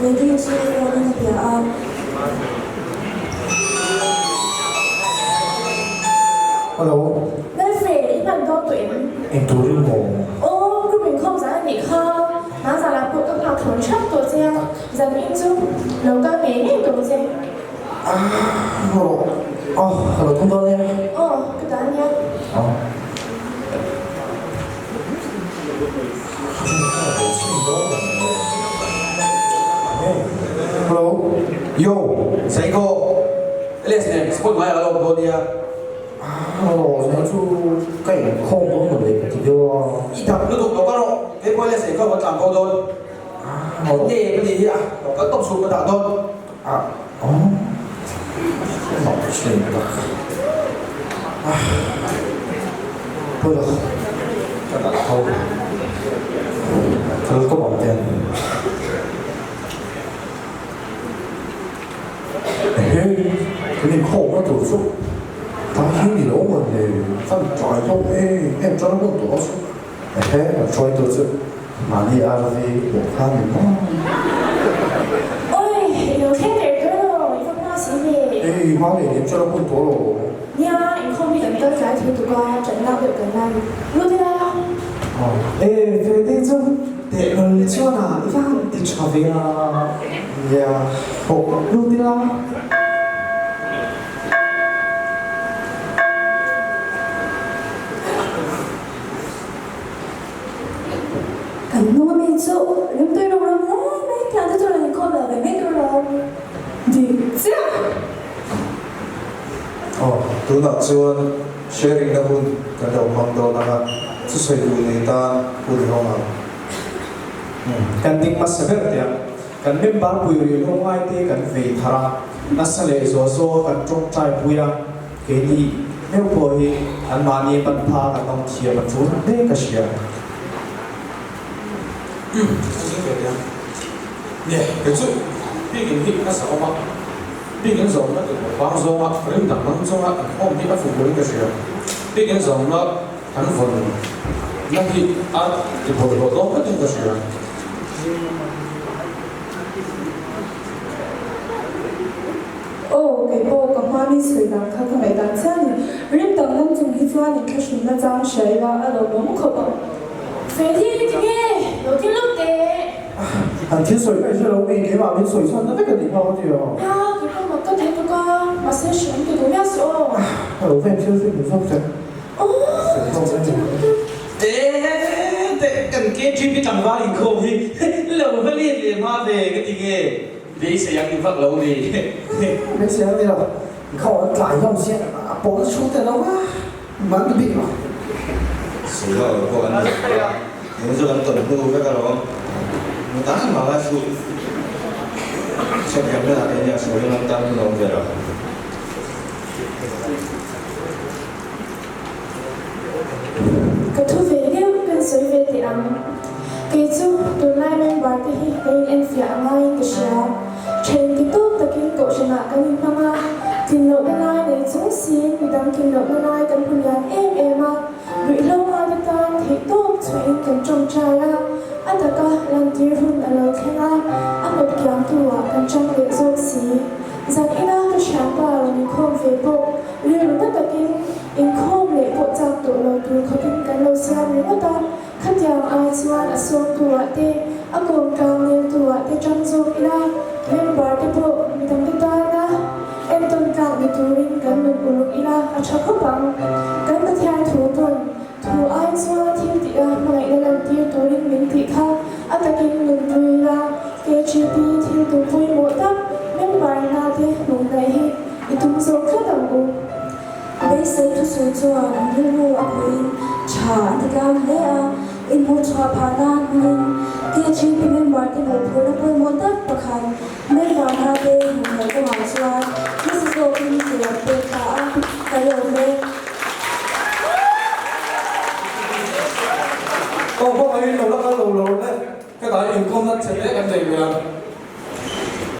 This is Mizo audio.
Freddy chu phone in a bia a. Hello. Lalfe, i hman dawn tawh em? Eng turin maw? Aw, group inkhawm zan a nih kha. Hna zanah pawh ka nghak thlawn thap tawh che a, zan in chu lo kal ngei ngei tawh che. Ah, rawh. Aw, ka lo tum dawn nia. Aw, ka ta ania. Aw. Hello. Yo, Saiko. Elias nen spot ngai a lo awm dawn nia. Hello, zan chu ka inkhawm dawn lo leh ka ti deuh a. I dam lutuk lo ka rawh. Kei pawh Elias inkhawm kan tlan bo dawn. Nge ka nih hi a, lo kal tawp chhung ka dah dawn. A awm mak thin tak a pawi lo ka dah tho kal tawp ang te ehe kan inkhawmna tur chu tlai hi ni lo mawn le kan tlai hlawm em em tan a hmun tawh a chu ehe kan hruai tur chu Mahni RV pawh kha ni maw? Oi, i lo thleng der dawn lo, i va hma si ve. Ei, hma leh lem chuan a hun tawh lo. Nia, inkhawm hi kan kal tlai thei tuk a, ṭan lak deuh kan la ni. Lut ila. E, Freddy chu teh rawn chuan a, i va han ti ṭha ve a. Nia, hawh lut ila. Kan hnung ami chu rimtui rawng ram hle mai thian te chu rawn inkhawm lo ve mai tur lo. Dik chiah! Aw, tunah chuan sharing na hun kan lo hmang dawn ang a, thusawi duh nei tan hun i hawng ang. Kan ding hmasa ber teh ang. Kan member pui rih hlawm ngai te kan vei thar a, nasa leh zaw zaw kan tawngtai pui a. Keini meuh pawh hi anmahni pan pha kan awm thiam a tul hle ka hria. Umm, ka zing ve teh ang. Nia, kei chu bikin hi ka zah awm a, bikin zawmna tih pawh vang zawnga rim danglam chunga inkhawm hi a fuh berin ka hria. Bikin zawmna kan vawn na hi a ti bawlhhlawh dawn tlatin ka hria. Aw, kei pawh ka hma mi sawi dan kha ka ngaihdan chiah a ni. Rim danglam chung hi chuan inthlahrunna chang hria ila a lo lawm khawp ang. Freddy, tinge? Lo thil lut teh. An thil sawi ka hre lo mi, keimah min sawi chhan na vek a ni nghal a ti a. Nia, kei pawh mak ka thei tuk a, mahse hre an ti duh miah suh aw. Ka lo ven thil fim zawk che. Aw, chuti mak tak. Teh teh, kan KGB tlangval inkhawm hi lo va let leh hma ve ka ti nge? Beisei ang vak lo ni. Beisei ang ni lo. Khaw an tlai hlawm sia a pawn chhung te lo va man bik lo. Sawi lawk lo pawh an ni lo a, eng chu kan tawn hnu vek alawm. Mutan mah a thu chhawk hiam vel ah te hian sawi ngam tan hun a awm ve lo. Ka thu ve deuh kan sawi ve teh ang. Kei chu tunlai member te hi ka in enfiah a ngaiin ka hria. Then ti tawk takin kohhranah kan inhmang a, tlin lohna lai nei chung siin midang tlin lohna lai kan hmu lian em em a, ruihhlo ngaite tan theih tawp chhuahin kan tawngtai a, a taka lantir hun a lo thleng a, a hnawt kiangtu ah kan tang leh zawk si. Zan ina ka thianpa rawn inkhawm ve pawh rilru na takin inkhawm leh pawh chak tawh lo tur khawpin kan lo siam ringawt a, khatiang ai chuan a sawmtu ah te, a kawmtlang neltu ah te tang zawk ila, member te pawh midang te tana entawn tlak ni turin kan nun uluk ila a tha khawp ang. Kan Pathian thu pawn thu ai chuan thil tih a hmangaihna lantir turin min tih kha a takin nunpui ila, KGP thil tum pawimawh tak member hna te hmuh hnaih hi i tum zawk tlat ang u. Beisei thusawi chuan an rilru a khawihin tha an ti tlang hle a, inhmuh chhuah phah nan hmangin KGP member te mawhphurhna pawimawh tak pakhat member hna te hmuh theih kawngah chuan nasa zawkin ke.